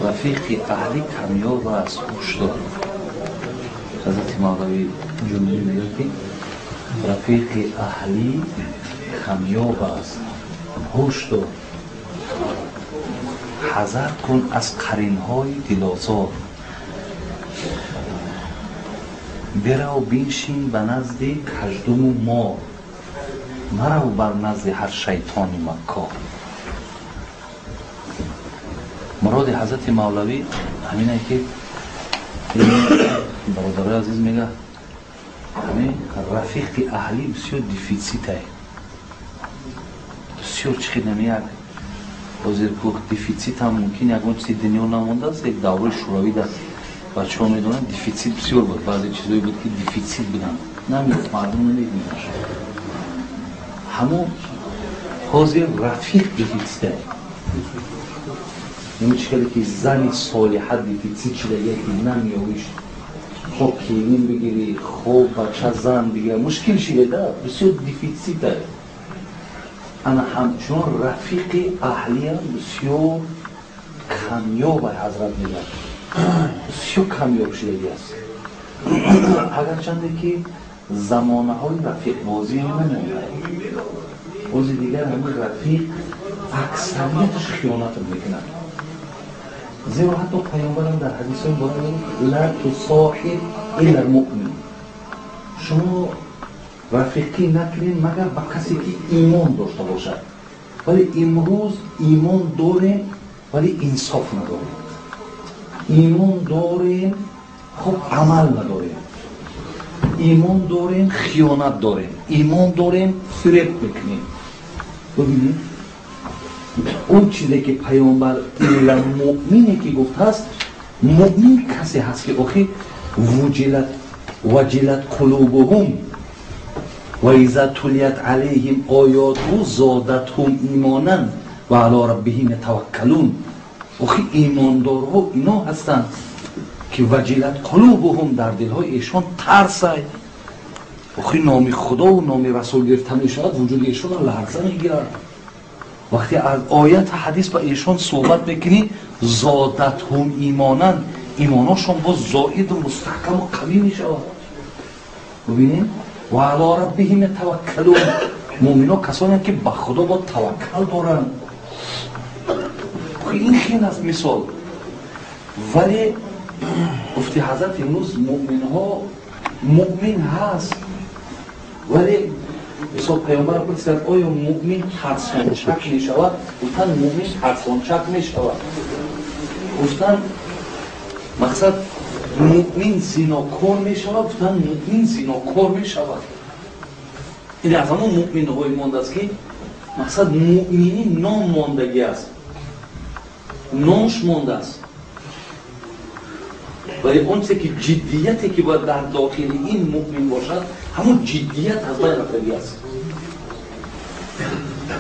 Рафиқи аҳлӣ камёб аст, ҳуш дор. Ҳазрати Мавлавӣ Ҷумӣ мегӯяд, ки рафиқи аҳлӣ камёб аст, ҳуш дор. Ҳазар кун аз қаринҳои дилозор. Бирав биншин ба назди каждуму мор, марав бар назди ҳар шайтони маккор. Муроди ҳазрати Мавлавӣ ҳамине, ки бародарои азиз мега, ҳамин рафиқи аҳлӣ бисёр дефитситае, бисёр чӣ хел як ҳозир ку дефитсит ҳам мумкин ягон чизи дунё намондааст. Як давраи шӯравӣ дар бачаҳо медонанд, дефитсит бисёр буд, баъзе чизое буд, ки дефитсит буданд, намеёфт, мардум намедонаш. Ҳамон ҳозир рафиқ дефитситае. Ин чӣ хеле ки зани солиҳа дефитсит шуда, яке намеёвиш, хоб келин бигирӣ, хоб бача зан бигира, мушкил шида, бисёр дефитситае. Ана ҳамчунон рафиқи аҳлиам бисёр камёб, ҳазрат мегӯяд, бисёр камёб шудагӣ аст. Агарчанде ки замонаҳои рафиқбозӣ намемонад, бози дигар ҳамин рафиқ аксарияташ хиёнат мекунад. Зеро ҳатто паёмбарам дар ҳадисҳои муборак мегӯяд: ла тусоҳиб илла муъмин, шумо рафиқӣ накунед, магар ба касе ки имон дошта бошад. Вале имрӯз имон дорем, вале инсоф надорем, имон дорем, хуб амал надорем, имон дорем, хиёнат дорем, имон дорем, фиреб мекунем. Бибинед, он чизе ки паёмбар илла муъмине ки гуфтааст, муъмин касе ҳаст, ки охи вуҷилат ваҷилат қулубуҳум ва иза тулият алайҳим оёту зодатҳум имонан ва ало раббиҳим ятаваккалун. Охи имондорҳо ино ҳастанд, ки ваҷилат қулубуҳум, дар дилҳои эшон тарсай. Охи номи худову номи расул гирифта мешавад, вуҷуди эшонро ларза мегирад. Вақте аз оят ҳадис ба эшон суҳбат мекунӣ, зодатҳум имонан, имоношон боз зоиду мустаҳкаму қавӣ мешавад. Бубинед, ва ало раббиҳим ятаваккалун, муъмино касонеанд, ки ба худо бо таваккал доранд. Ин хел аст мисол. Вале гуфти ҳазрат, имрӯз муъминҳо муъмин ҳаст, вале мисол паёмбар пурсиданд: оё муъмин тарсончак мешавад? Гуфтанд: муъмин тарсончак мешавад. Гуфтанд: мақсад, муъмин зинокор мешавад? Гуфтанд: муъмин зинокор мешавад. Ин аз ҳамон муъминҳое мондааст, ки мақсад муъминӣ ном мондагӣ аст, номш мондааст, вале он чизе ки ҷиддияте ки бояд дар дохили ин муъмин бошад, ҳамон ҷиддият аз байн рафтагӣ аст.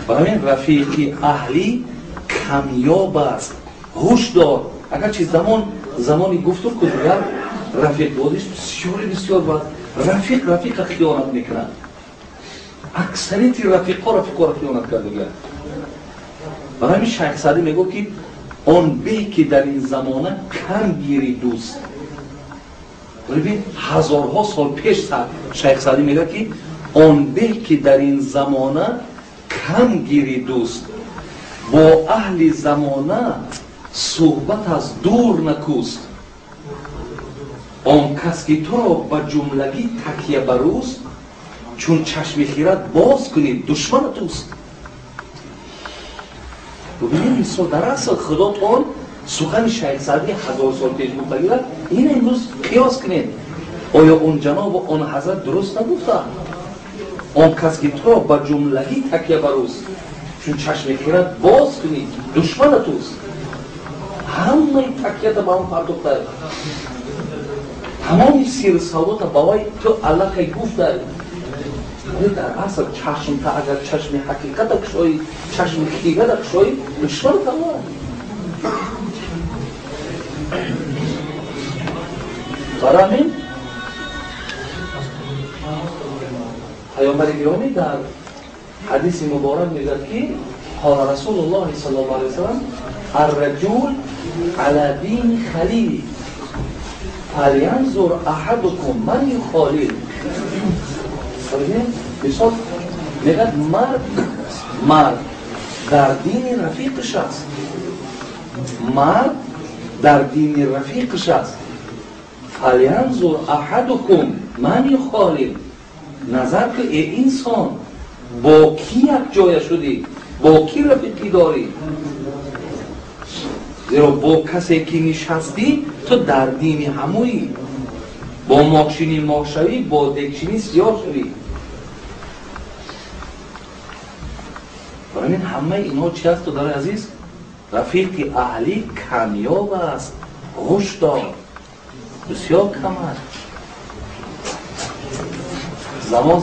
Барои ҳамин рафиқи аҳлӣ камёб аст, ҳуш дор. Агарчи замон замони гуфту ку дигар рафиқбозиш бисёри бисёр бад, рафиқ рафиқа хиёнат мекунад, аксарияти рафиқҳо рафиқҳоро хиёнат кардагианд. Барои ҳамин Шайх Саъдӣ мегӯфт, ки он беҳ ки дар ин замона кам гири дӯст. Бибин, ҳазорҳо сол пеш Шайх Саъдӣ мегӯяд, ки он беҳ ки дар ин замона кам гири дӯст, бо аҳли замона суҳбат аз дур накӯст. Он кас ки туро ба ҷумлагӣ такя барӯст, чун чашми хират боз кунӣ, душмана туст. Бубинед, мисол, дар асл худотон сухани Шайх Саъдӣ 1000 сол пеш гуфтагира ин имрӯз қиёс кунед. Оё он ҷанобу он ҳазрат дуруст нагуфта? Он кас ки туро ба ҷумлагӣ такя барӯст, чун чашми хират боз кунӣ, душмана туст. Ҳамаи такята ба он пардохтай, тамоми сиру савдота ба вай ту аллакай гуфтай. Вале дар асл чашмта агар чашми ҳақиқата кушоӣ, чашми хирата кушоӣ, душман тамом. Барои ҳамин паёмбари гиромӣ дар ҳадиси муборак мегӯяд, ки қола Расулуллоҳи саллаллоҳу алайҳи васаллам: арраҷул على دین خلیل فلینظر احدکم من یخالیل. مثال میگه مرد در دین رفیقش است، مرد در دین رفیقش است. فلینظر احدکم من یخالیل، نظر که ای انسان با کی یک جای شدی، با کی رفیقی داری؟ زیرا با کسی که نشستی تو در دین همویی، با ماشینی ماه شوی، با دکشینی سیاه شوی. برای این همه اینها چی هست تو داره عزیز؟ رفیق اهلی کمیاب است، هوش دار، بسیار کم است.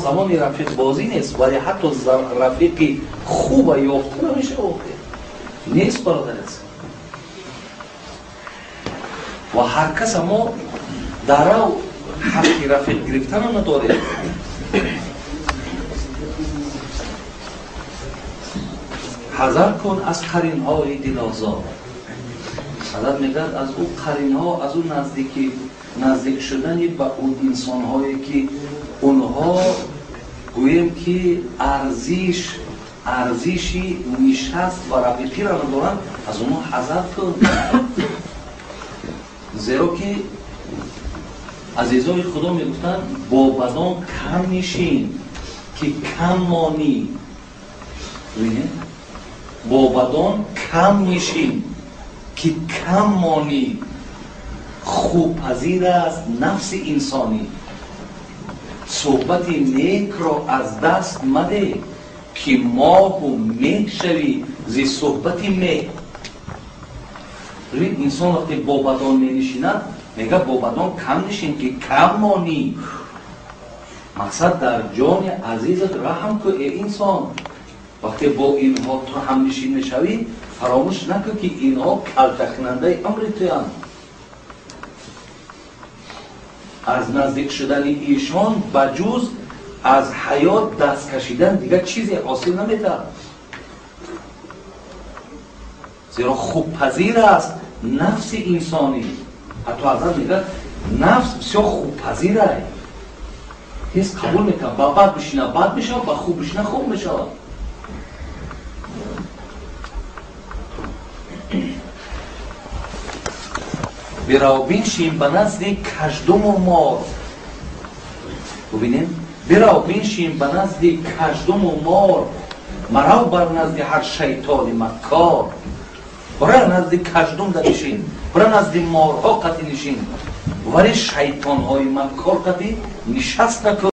زمانی رفیق بازی نیست، ولی حتی رفیقی خوب یافته نمیشه، نیست برادر است. و هر کس ما در حق رفیق گرفتن نداره. حذر کن از قرین‌های دلازار. حضرت میگه از او قرین‌ها، از او نزدیک شدن به اون انسان‌هایی که اونها گوییم که ارزشی نشست و رفیقی را ندارن، از اونها حذر کن. زیرا که عزیزای خدا میگفتن با بدان کم نشین که کم مانی. ببینید، با بدان کم نشین که کم مانی. خوب پذیر است نفس انسانی. صحبت نیک را از دست مده که ماه و مه شوی زی صحبت مه. ببین انسان وقتی با بدان می نشیند میگه با بدان کم نشین که کم مانی. مقصد در جان عزیزت رحم کن ای انسان. وقتی با اینها تو هم نشین میشوی فراموش نکن که اینها کلتکننده امر تویند. از نزدیک شدن ایشان بجز از حیات دست کشیدن دیگر چیزی حاصل نمیده. زیرا خوب پذیر است نفس انسانی. حتی حضرت میگه نفس بسیار خوب پذیر است، تیز قبول میکنه. با بد بشینه بد میشه، با خوب بشینه خوب میشه. برا بنشین به نزد کژدم و مار. ببینیم، برا بنشین به نزد کژدم و مار، مرا بر نزد هر شیطان مکار. برا نزد کژدم نشین، برا نزد مارها قطعی نشین، ولی شیطان های مکار قطعی نشست نکن.